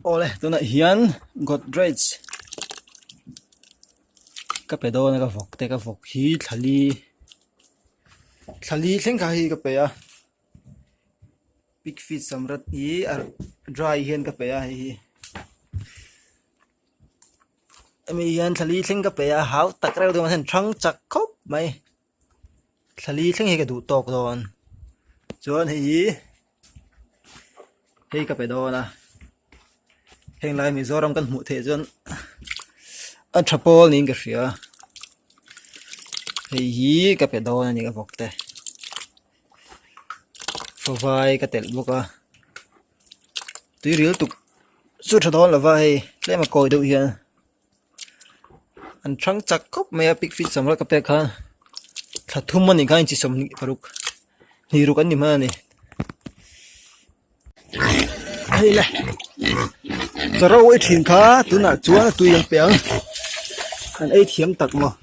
Awle tunah hian Godrej ka pe dawn a ka vawk te ka vawk hi thlali thlali thleng kha hi ka pe a pig feed samrat hi a dry hian ka pe a hei hi hemi hian thlali thleng ka pe a hau tak reuh dawn hian thang chak khawp mai. Thlali thleng hi ka duh tawk dawn chuan hei hi hei ka pe dawn a heng lai Mizoram kan hmuh theih chuan a tha pawl niin ka hria hei hi ka pe dawn a ni ka vawk te favai ka telh bawk a tuiril tuk chu tha dawn lova hei tlem a kawi deuh hian. An thang chak khawp mai a pig feed samra ka pek khan thla thum anih khan inchi 26 hnih ruk an ni hman a ni hei le chaw ro ei thin kha tunah chuan a tui an pe ang an ei thiam tak maw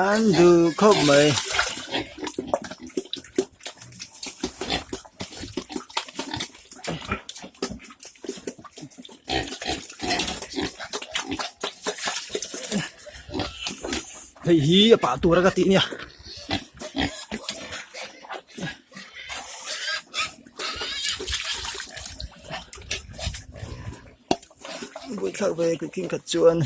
an duh khawp mai. Hei hi a pah tur a ka tih nia. Buaithlak ve kut khat chuan.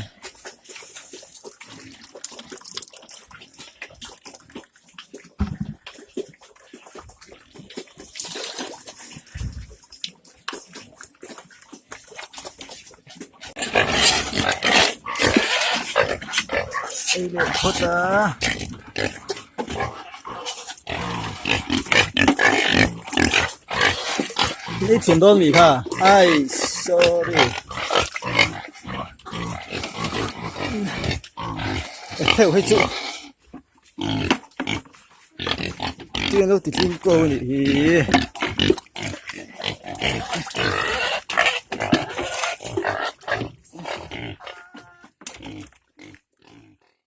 Ei leh phawt a. Ei thiam dawn mi kha ai sorry. Heuh hei chu. Tui an lo ti tling ko a nih hi.